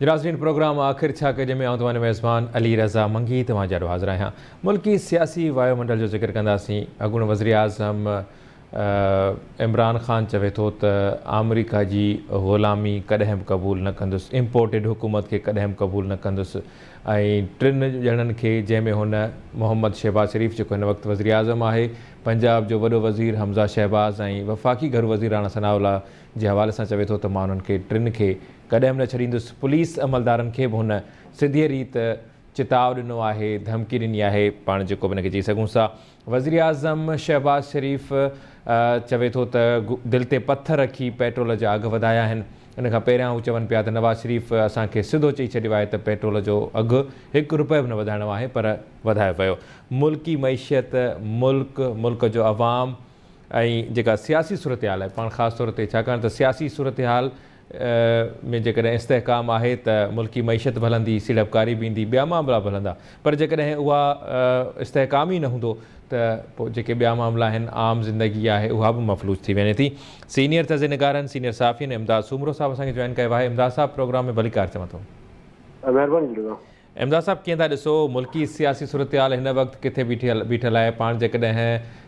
جي ناظرين پروگرام آخر ڇا ڪجي ۾ آئون توهان جو ميزبان علي رضا منگي توهان جي آڏو حاضر آهيان. ملڪي سياسي وايو منڊل جو ذڪر ڪنداسين. اڳوڻو وزيراعظم عمران خان چوي ٿو ته آمريڪا جي غلامي ڪڏهن به قبول نه ڪندس، امپورٽيڊ حڪومت کي ڪڏهن به قبول نه ڪندس ۽ ٽن ڄڻن کي جنهن ۾ هن محمد شهباز شريف جيڪو هن وقت وزيراعظم آهي، پنجاب جو وڏو وزير حمزه شهباز ۽ وفاقي گهرو وزير راڻا ثناء الله جي حوالي سان چوي ٿو ته مان انهن کي ٽن کي ڪڏهن به نه ڇڏيندس، پوليس عملدارن کي به هن سڌيء ريت چتاء ڏنو آهي، ڌمڪي ڏني آهي، پاڻ جيڪو به ان کي چئي سگهون سا. وزيراعظم شهباز شريف چوي ٿو ته دل تي پٿر رکي پيٽرول جا اگهه وڌايا آهن، ان کان پهريان هو چون پيا ته نواز شريف اسان کي سڌو چئي ڇڏيو آهي ته پيٽرول جو اگهه هڪ روپيو به نه وڌائڻو آهي پر وڌايو ويو. ملڪي معيشت، ملڪ، ملڪ جو عوام ۽ جيڪا سياسي صورتحال آهي پاڻ خاص طور تي ڇاڪاڻ ته سياسي صورتحال ۾ جيڪڏهن استحڪام آهي ته ملڪي معيشت به هلندي، سيڙپڪاري به ايندي، ٻيا معاملا به هلندا پر جيڪڏهن اها استحڪام ئي نه هوندو ته پوء جيڪي ٻيا معاملا آهن عام زندگي آهي اها به مفلوج ٿي وڃي ٿي. سينيئر تجزئي نگارن سينيئر صحافين امداد سومرو صاحب اسان کي جوائن ڪيو آهي امداد صاحب پروگرام ۾ ڀليڪار چوان ٿو. مهرباني جي امداد صاحب ڪيئن ٿا ڏسو ملڪي سياسي صورتحال هن وقت ڪٿي بيٺل آهي پاڻ جيڪڏهن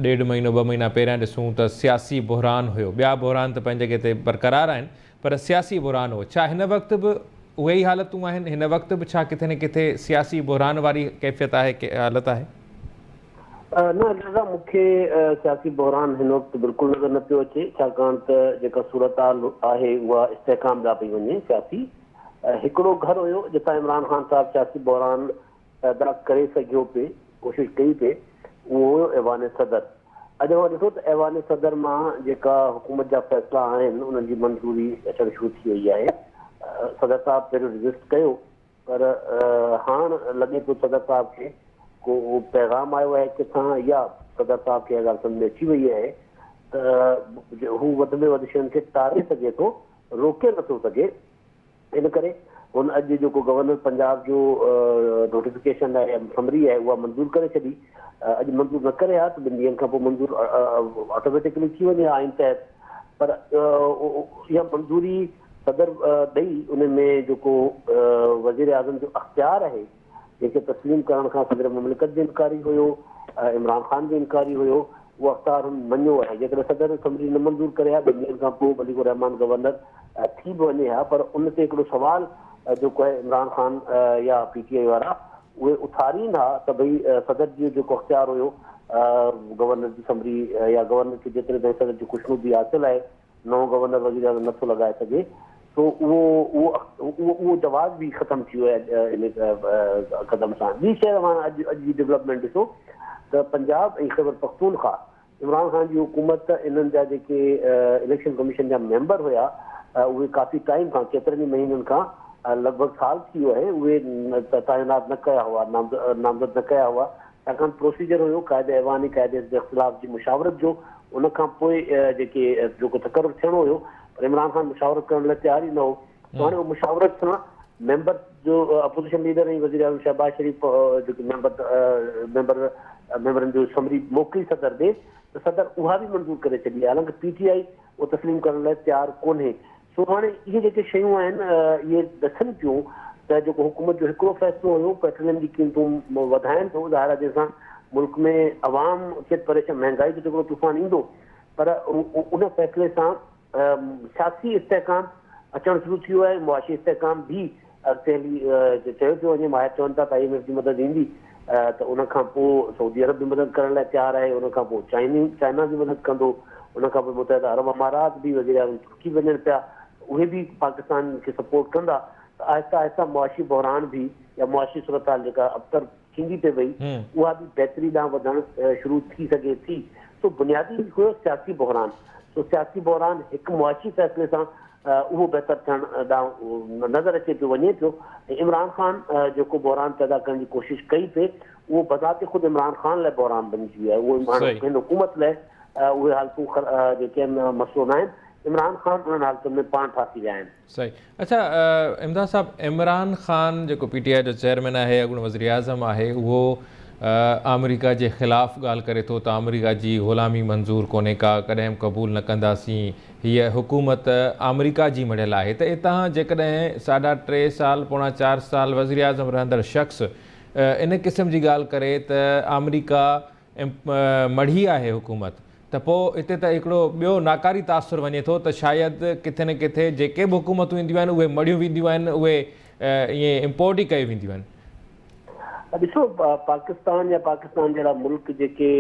ڏيڍ مهينو ٻه مهينا پهريان ڏسون ته سياسي بحران هيو ٻيا بحران ته پنهنجي جڳهه تي برقرار آهن پر سياسي بحران هو ڇا هن وقت به اهي ئي حالتون آهن هن وقت به ڇا ڪٿي نه ڪٿي سياسي بحران واري ڪيفيت آهي حالت آهي؟ نه رضا مون کي سياسي بحران هن وقت بلڪل نظر نه پيو اچي ڇاڪاڻ ته جيڪا صورتحال آهي اها استحڪام ڏانهن پئي وڃي سياسي هڪڙو گهر هيو جتان عمران خان صاحب سياسي بحران پيدا ڪري سگهيو پئي، ڪوشش ڪئي پئي، اهو هيو ايوان صدر. اڄ اوهان ڏٺو ته ايوان صدر مان جيڪا حڪومت جا فيصلا آهن انهن جي منظوري اچڻ شروع ٿي وئي آهي. صدر صاحب پهريون ريزسٽ ڪيو پر هاڻ لڳي پيو صدر صاحب کي ڪو پيغام آيو آهي ڪٿان يا صدر صاحب کي اها ڳالهه سمجهه ۾ اچي وئي آهي ته هو وڌ ۾ وڌ شين کي ٽاري سگهي ٿو، روڪي نٿو سگهي. ان ڪري هن اڄ جيڪو گورنر پنجاب جو نوٽيفڪيشن آهي يا سمري آهي اها منظور ڪري ڇڏي. اڄ منظور نه ڪري ها ته ٻن ڏينهن کان پوء منظور آٽوميٽڪلي ٿي وڃي ها آئين تحت پر اها منظوري صدر ڏئي ان ۾ جيڪو وزيراعظم جو اختيار آهي جنهن کي تسليم ڪرڻ کان صدر مملڪت به انڪاري هيو، عمران خان به انڪاري هيو، اهو اختيار هن مڃيو آهي، جيڪڏهن صدر اسيمبلي نه منظور ڪري ها، ٻن ڏينهن کان پوء بليغ الرحمان گورنر ٿي به وڃي ها پر ان تي هڪڙو سوال جيڪو آهي عمران خان يا پي ٽي آء وارا اهي اٿارين ها ته ڀئي صدر جو جيڪو اختيار هيو گورنر جي سمري يا گورنر کي جيتري تائين صدر جي خوشنودي حاصل آهي نئون گورنر وزيراعظم نٿو لڳائي سگهي سو اهو اهو اهو اهو جواز به ختم ٿي ويو آهي ان قدم سان. ٻي شيء اوهان اڄ اڄ جي ڊولپمينٽ ڏسو ته پنجاب ۽ خيبر پختونخوا عمران خان جي حڪومت انهن جا جيڪي اليڪشن ڪميشن جا ميمبر هيا اهي ڪافي ٽائيم کان ڪيترن ئي مهينن کان لڳ ڀڳ سال ٿي ويو آهي اهي تعينات نه ڪيا هئا نامزد نه ڪيا هئا ڇاڪاڻ پروسيجر هيو قائد ايوان ۽ قائد حزب اختلاف جي مشاورت جو ان کان پوء جيڪي جيڪو تقرر ٿيڻو هيو پر عمران خان مشاورت ڪرڻ لاء تيار ئي نه هو ته هاڻي اهو مشاورت سان ميمبر جو اپوزيشن ليڊر ۽ وزيراعظم شهباز شريف جيڪي ميمبر ميمبر ميمبرن جو سمري موڪلي صدر ڏي ته صدر اها به منظور ڪري ڇڏي حالانڪه پي ٽي آء اهو تسليم ڪرڻ لاء تيار ڪونهي سو هاڻي اهي جيڪي شيون آهن اهي ڏسن پيون ته جيڪو حڪومت جو هڪڙو فيصلو هيو پيٽروليم جي قيمتون وڌائن ٿو ظاهر آهي جنهن سان ملڪ ۾ عوام کي پريشان مهنگائي جو هڪڙو طوفان ايندو پر ان فيصلي سان سياسي استحڪام اچڻ شروع ٿي ويو آهي معاشي استحڪام به اڳتي هلي چيو پيو وڃي ماهر چون ٿا ته I M F جي مدد ايندي ته ان کان پوء سعودي عرب به مدد ڪرڻ لاء تيار آهي ان کان پوء چائني چائنا به مدد ڪندو ان کان پوء متحده عرب امارات به وزيراعظم ترڪي به وڃن پيا اهي به پاڪستان کي سپورٽ ڪندا ته آهستي آهستي معاشي بحران به يا معاشي صورتحال جيڪا ابتر ٿيندي پئي وئي اها به بهتري ڏانهن وڌڻ شروع ٿي سگهي ٿي. سو بنيادي هيو سياسي بحران. سو سياسي بحران هڪ معاشي فيصلي سان اهو بهتر ٿيڻ ڏانهن نظر اچي پيو وڃي پيو ۽ عمران خان جيڪو بحران پيدا ڪرڻ جي ڪوشش ڪئي پئي اهو بذات خود عمران خان لاء بحران بنجي ويو آهي. اهو هاڻ هن حڪومت لاء اهي حالتون جيڪي آهن مسئلو ناهن. عمران خان انهن حالتن ۾ پاڻ ڦاسي ويا آهن. صحيح اڇا امداد صاحب عمران خان جيڪو پي ٽي آء جو چيئرمين آهي اڳوڻو وزيراعظم آهي اهو آمريڪا جي خلاف ڳالهه ڪري ٿو ته آمريڪا جي غلامي منظور ڪونهي ڪا، ڪڏهن به قبول نه ڪنداسين، هيء حڪومت آمريڪا جي مڙهيل آهي ته اتان جيڪڏهن ساڍا ٽي سال پوڻا چار سال وزيراعظم رهندڙ شخص ان قسم جي ڳالهه ڪري ته آمريڪا مڙهي آهي حڪومت ته پوء اتي ته هڪڙو ٻيو ناڪاري تاثر وڃي ٿو ته شايد ڪٿي نه ڪٿي جيڪي به حڪومتون اينديون آهن اهي مڙهيون وينديون آهن اهي ائين امپورٽ ئي ڪيون وينديون آهن. ڏسو پاڪستان يا پاڪستان جهڙا ملڪ جيڪي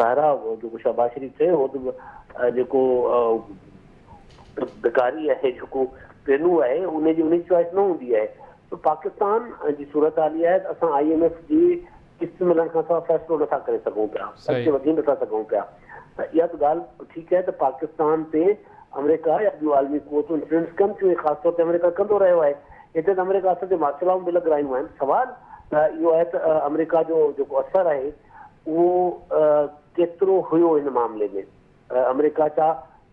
ظاهر آ جيڪو شهباز شريف چيو هو ته جيڪو بڪاري آهي جيڪو پينو آهي ان جي ان جي چوائس نه هوندي آهي ته پاڪستان جي صورت حال اها آهي ته اسان I M F جي قسط ملڻ کان سواء فيصلو نٿا ڪري سگهون پيا اڳتي وڌي نٿا سگهون پيا ته اها ته ڳالهه ٺيڪ آهي ته پاڪستان تي آمريڪا يا ٻيون عالمي قوتون انفلوئنس ڪن ٿيون ۽ خاص طور تي آمريڪا ڪندو رهيو آهي. هتي ته آمريڪا اسان تي مارشل لائون به لڳرايون آهن. سوال اهو آهي ته آمريڪا جو جيڪو اثر آهي اهو ڪيترو هيو هن معاملي ۾؟ آمريڪا ڇا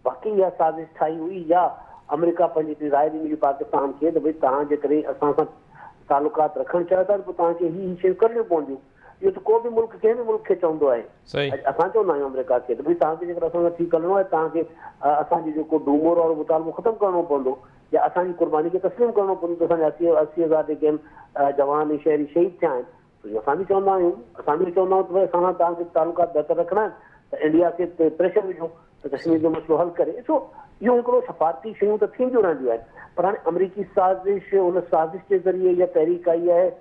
واقعي اها سازش ٺاهي هئي يا آمريڪا پنهنجي هڪڙي راء ڏني هئي پاڪستان کي ته ڀئي توهان جيڪڏهن اسان سان تعلقات رکڻ چاهيو ٿا ته پوء توهان کي هي هي شيون ڪرڻيون پونديون. اهو ته ڪو به ملڪ ڪنهن به ملڪ کي چوندو آهي. اڄ اسان چوندا آهيون آمريڪا کي ته ڀئي توهان کي جيڪڏهن اسان سان ٺيڪ هلڻو آهي توهان کي اسان جو جيڪو ڊومور وارو مطالبو ختم ڪرڻو پوندو يا اسان جي قرباني کي تسليم ڪرڻو پوندو ته اسان جا 80 هزار جيڪي آهن جوان ۽ شهري شهيد ٿيا آهن. اسان به چوندا آهيون اسان به چوندا آهيون ته ڀئي اسان سان توهان کي تعلقات بهتر رکڻا آهن ته انڊيا کي پريشر وجهو ته ڪشمير جو مسئلو حل ڪري. سو اهو هڪڙو سفارتي شيون ته ٿينديون رهنديون آهن پر هاڻي آمريڪي سازش ان سازش جي ذريعي اها تحريڪ آئي آهي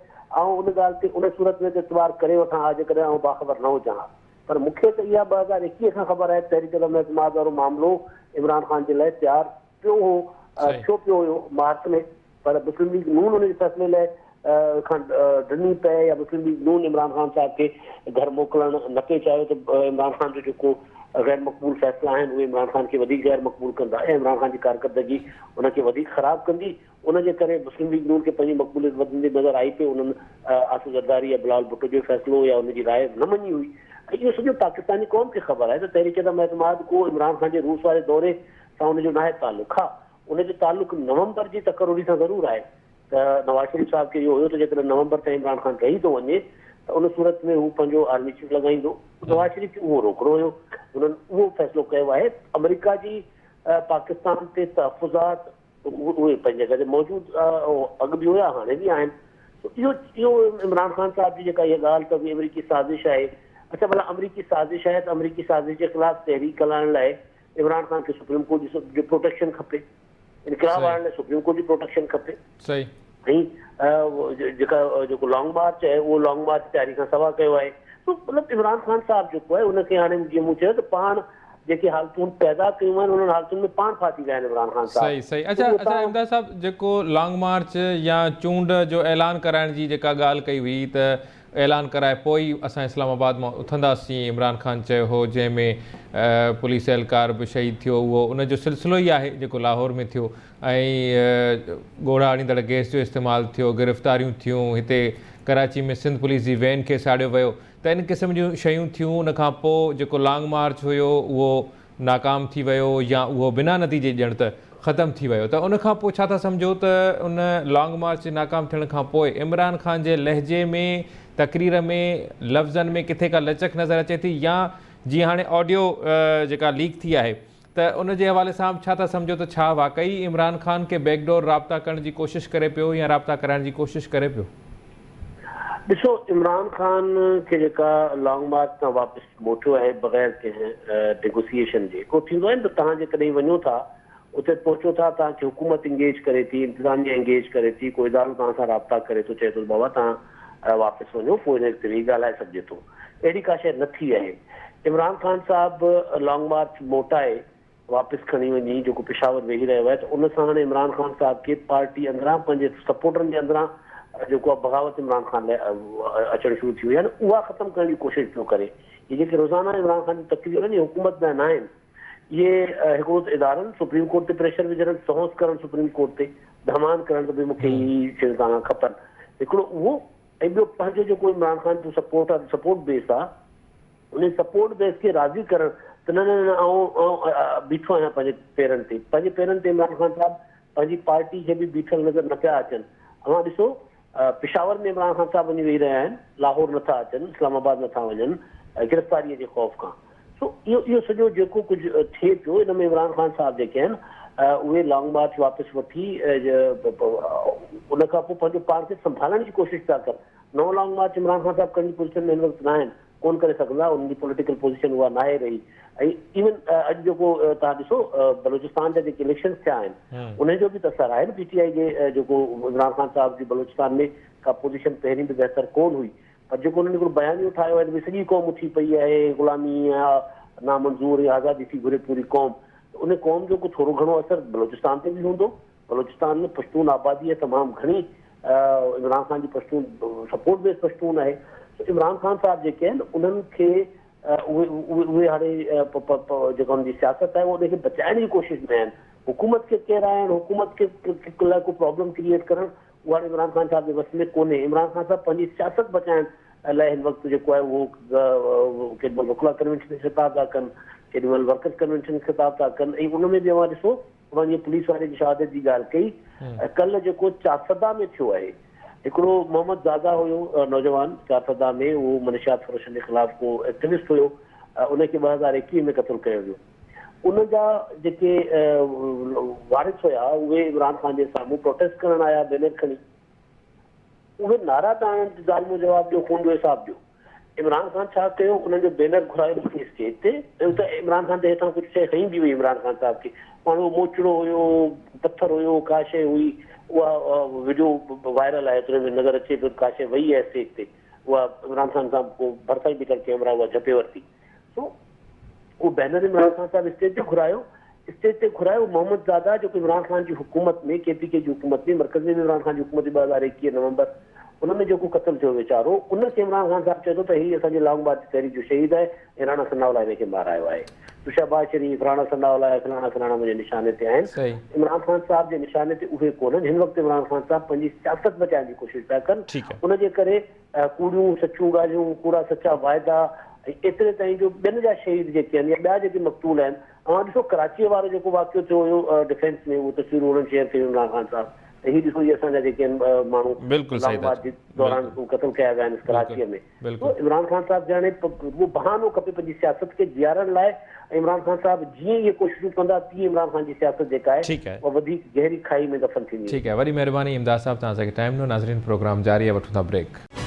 آئون ان ڳالهه تي ان صورت ۾ ته اعتبار ڪري وٺان ها جيڪڏهن آئون باخبر نه هجان ها پر مون کي ته اها 2021 کان خبر آهي ته تحريڪ عدم اعتماد وارو معاملو عمران خان جي لاء تيار پيو هو ٿيو پيو هيو مارچ ۾ پر مسلم ليگ نون ان جي فيصلي لاء کان ڊني پئي يا مسلم ليگ نون عمران خان صاحب کي گهر موڪلڻ نه پئي چاهيو ته عمران خان جو جيڪو غير مقبول فيصلا آهن اهي عمران خان کي وڌيڪ غير مقبول ڪندا ۽ عمران خان جي ڪارڪردگي ان کي وڌيڪ خراب ڪندي ان جي ڪري مسلم ليگ نون کي پنهنجي مقبوليت وڌندي نظر آئي پئي انهن آصف زرداري يا بلاول ڀٽو جو فيصلو يا ان جي راء نه مڃي هئي ۽ اهو سڄو پاڪستاني قوم کي خبر آهي ته تحريڪ عدم اعتماد ڪو عمران خان جي روس واري دوري سان ان جو ناهي تعلق ها ان جو تعلق نومبر جي تقرري سان ضرور آهي ته نواز شريف صاحب کي اهو هيو ته جيڪڏهن نومبر تائين عمران خان رهي ٿو وڃي ته ان صورت ۾ هو پنهنجو آرمي چيف لڳائيندو. نواز شريف کي اهو روڪڻو هيو، هنن اهو فيصلو ڪيو آهي. آمريڪا جي پاڪستان تي تحفظات اهي پنهنجي جڳهه تي موجود اڳ به هيا هاڻي به آهن. اهو اهو عمران خان صاحب جي جيڪا اها ڳالهه ته آمريڪي سازش آهي، اڇا ڀلا آمريڪي سازش آهي ته آمريڪي سازش جي خلاف تحريڪ هلائڻ لاء عمران خان کي سپريم ڪورٽ جي پروٽيڪشن کپي، انقلاب آڻڻ لاء سپريم ڪورٽ جي پروٽيڪشن کپي. صحيح. ۽ جيڪا جيڪو لانگ مارچ آهي اهو لانگ مارچ تياري کان سوا ڪيو آهي. سو مطلب عمران خان صاحب جيڪو آهي ان کي هاڻي جيئن مون چيو ته پاڻ جيڪي حالتون پيدا ڪيون آهن انهن حالتن ۾ پاڻ ڦاسي ويا آهن عمران خان صاحب. صحيح صحيح اڇا اڇا امداد صاحب جيڪو لانگ مارچ يا چونڊ جو اعلان ڪرائڻ جي جيڪا ڳالهه ڪئي هئي ته اعلان ڪرائي پوء ئي اسان اسلام آباد مان اٿنداسين عمران خان چيو هو جنهن ۾ پوليس اهلڪار به شهيد ٿيو اهو ان جو سلسلو ئي آهي جيڪو لاهور ۾ ٿيو ۽ ڳوڙها آڻيندڙ گئس جو استعمال ٿيو گرفتاريون ٿيون هتي ڪراچي ۾ سنڌ پوليس جي وين کي ساڙيو ويو ته ان قسم جون شيون ٿيون ان کان پوء جيڪو لانگ مارچ هيو اهو ناڪام ٿي ويو يا اهو بنا نتيجي ڄڻ ته ختم ٿي ويو ته ان کان پوء ڇا ٿا سمجهو ته ان لانگ مارچ جي ناڪام ٿيڻ کان پوء عمران خان جي لهجي ۾ تقرير ۾ لفظن ۾ ڪٿي ڪا لچڪ نظر اچي ٿي يا جيئن هاڻي آڊيو جيڪا ليڪ ٿي آهي ته ان جي حوالي سان به ڇا ٿا سمجهو ته ڇا واقعي عمران خان کي بيڪ ڊور رابطا ڪرڻ جي ڪوشش ڪري پيو يا رابطا ڪرائڻ جي ڪوشش ڪري پيو؟ ڏسو عمران خان کي جيڪا لانگ مارچ تان واپس موٽيو آهي بغير ڪنهن نيگوسيئيشن جي هڪڙو ٿيندو آهي نه ته توهان جيڪڏهن وڃو ٿا اتي پهچو ٿا توهان کي حڪومت انگيج ڪري ٿي انتظاميا انگيج ڪري ٿي ڪو ادارو توهان سان رابطا ڪري ٿو چئي ٿو ته بابا توهان واپس وڃو پوء ان تي ويهي ڳالهائي سگهجي ٿو اهڙي ڪا شيء نه ٿي آهي عمران خان صاحب لانگ مارچ موٽائي واپس کڻي وڃي جيڪو پشاور ويهي رهيو آهي ته ان سان هاڻي عمران خان صاحب کي پارٽي اندران پنهنجي سپورٽرن جي اندران جيڪو آهي بغاوت عمران خان لاء اچڻ شروع ٿي وئي آهي اها ختم ڪرڻ جي ڪوشش پيو ڪري هي جيڪي روزانه عمران خان جون تقريرون آهن اهي حڪومت لاء نه آهن اهي هڪڙو ته ادارن سپريم ڪورٽ تي پريشر وجهڻ سهونس ڪرڻ سپريم ڪورٽ تي ڌمان ڪرڻ ته ڀئي مون کي هي شيون توهان کان کپن هڪڙو اهو ۽ ٻيو پنهنجو جيڪو عمران خان جو سپورٽ آهي سپورٽ بيس آهي انهي سپورٽ بيس کي راضي ڪرڻ ته نه نه نه آئون آئون بيٺو آهيان پنهنجي پيرن تي پنهنجي پيرن تي عمران خان صاحب پنهنجي پارٽي کي به بيٺل نظر نه پيا اچن اوهان ڏسو پشاور ۾ عمران خان صاحب وڃي ويهي رهيا آهن، لاهور نٿا اچن، اسلام آباد نٿا وڃن گرفتاريء جي خوف کان. سو اهو اهو سڄو جيڪو ڪجهه ٿئي پيو ان ۾ عمران خان صاحب جيڪي آهن اهي لانگ مارچ واپس وٺي ان کان پوء پنهنجو پاڻ کي سنڀالڻ جي ڪوشش پيا ڪن. نئون لانگ مارچ عمران خان صاحب ڪرڻ جي پوزيشن ۾ هن وقت ناهن، ڪونه ڪري سگهندا، انهن جي پوليٽيڪل پوزيشن اها ناهي رهي ۽ ايون اڄ جيڪو توهان ڏسو بلوچستان جا جيڪي اليڪشنز ٿيا آهن انهن جو به ته اثر آهي نه پي ٽي آء جي جيڪو عمران خان صاحب جي بلوچستان ۾ ڪا پوزيشن پهرين به بهتر ڪونه هئي پر جيڪو انهن هڪڙو بيانيو ٺاهيو آهي ته ڀئي سڄي قوم اٿي پئي آهي غلامي نامنظور ۽ آزادي ٿي گهري پوري قوم ته ان قوم جو ڪو ٿورو گهڻو اثر بلوچستان تي به هوندو. بلوچستان ۾ پشتون آبادي آهي تمام گهڻي عمران خان جي پشتون سپورٽ بيس پشتون آهي سو عمران خان صاحب جيڪي آهن انهن کي اهي اهي هاڻي جيڪا انهن جي سياست آهي ان کي بچائڻ جي ڪوشش ۾ آهن حڪومت کي ڪيرائڻ حڪومت کي لاء ڪو پرابلم ڪريئيٽ ڪرڻ اهو هاڻي عمران خان صاحب جي وس ۾ ڪونهي عمران خان صاحب پنهنجي سياست بچائڻ لاء هن وقت جيڪو آهي اهو ڪيڏي مهل وڪلا ڪنوينشن کي خطاب ٿا ڪن ڪيڏي مهل ورڪرز ڪنوينشن کي خطاب ٿا ڪن ۽ ان ۾ به اوهان ڏسو اوهان جيئن پوليس واري جي شهادت جي ڳالهه ڪئي ڪلهه جيڪو چارسدا ۾ ٿيو آهي هڪڙو محمد زاده هيو نوجوان چارسدا ۾ اهو منشيات فروشن جي خلاف ڪو ايڪٽيوسٽ هيو ان کي 2021 ۾ قتل ڪيو ويو ان جا جيڪي وارث هيا اهي عمران خان جي سامهون پروٽيسٽ ڪرڻ آيا بينر کڻي اهي نعرا ته آڻن ته ظالمو جواب ڏيو، خون جو حساب ڏيو. عمران خان ڇا ڪيو، انهن جو بينر گهرايو وٺي اسٽيج تي ۽ اتي عمران خان تي هيٺان ڪجهه شيء هنئي به وئي عمران خان صاحب کي. پاڻ اهو موچڙو هيو، پٿر هيو، ڪا شيء هئي، اها وڊيو وائرل آهي، تنهن ۾ نظر اچي پيو ته ڪا شيء وئي آهي اسٽيج تي، اها عمران خان صاحب ڪو ڀرسان ئي بيٺل ڪئميرا اها جهپي ورتي. سو اهو بينر عمران خان صاحب اسٽيج تي گهرايو، اسٽيج تي گهرايو محمد زاده جيڪو عمران خان جي حڪومت ۾ ڪي پي ڪي جي حڪومت ۾ مرڪز ۾ به عمران خان جي حڪومت هئي 2021 نومبر ان ۾ جيڪو قتل ٿيو ويچارو ان کي عمران خان صاحب چئي ٿو ته هي اسان جي لانگ مارچ تحريڪ جو شهيد آهي ۽ راڻا ثناء الله هن کي مارايو آهي تو شهباز شريف راڻا ثناء الله فلاڻا فلاڻا منهنجي نشاني تي آهن عمران خان صاحب جي نشاني تي اهي ڪونهن هن وقت عمران خان صاحب پنهنجي سياست بچائڻ جي ڪوشش پيا ڪن ان جي ڪري ڪوڙيون سچيون ڳالهيون، ڪوڙا سچا واعدا ۽ ايتري تائين جو ٻين جا شهيد جيڪي آهن يا ٻيا جيڪي مقتول آهن، اوهان ڏسو ڪراچيء وارو جيڪو واقعو ٿيو هيو ڊفينس ۾ اهو تصويرون انهن شيئر ڪيون عمران خان صاحب ته هي ڏسو هي اسان جا جيڪي آهن ماڻهو بلڪل صحيح لانگ مارچ جي دوران قتل ڪيا ويا آهن ڪراچيء ۾. بلڪل. عمران خان صاحب کي هاڻي رڳو بهانو کپي پنهنجي سياست کي جيارڻ لاء ۽ عمران خان صاحب جيئن اهي ڪوششون ڪندا تيئن عمران خان جي سياست جيڪا آهي ٺيڪ آهي. اها وڌيڪ گهري کاهي ۾ دفن ٿيندي ٺيڪ آهي وڏي مهرباني امداد صاحب توهان اسان کي ٽائيم ڏنو ناظرين پروگرام جاري آهي وٺون ٿا بريڪ.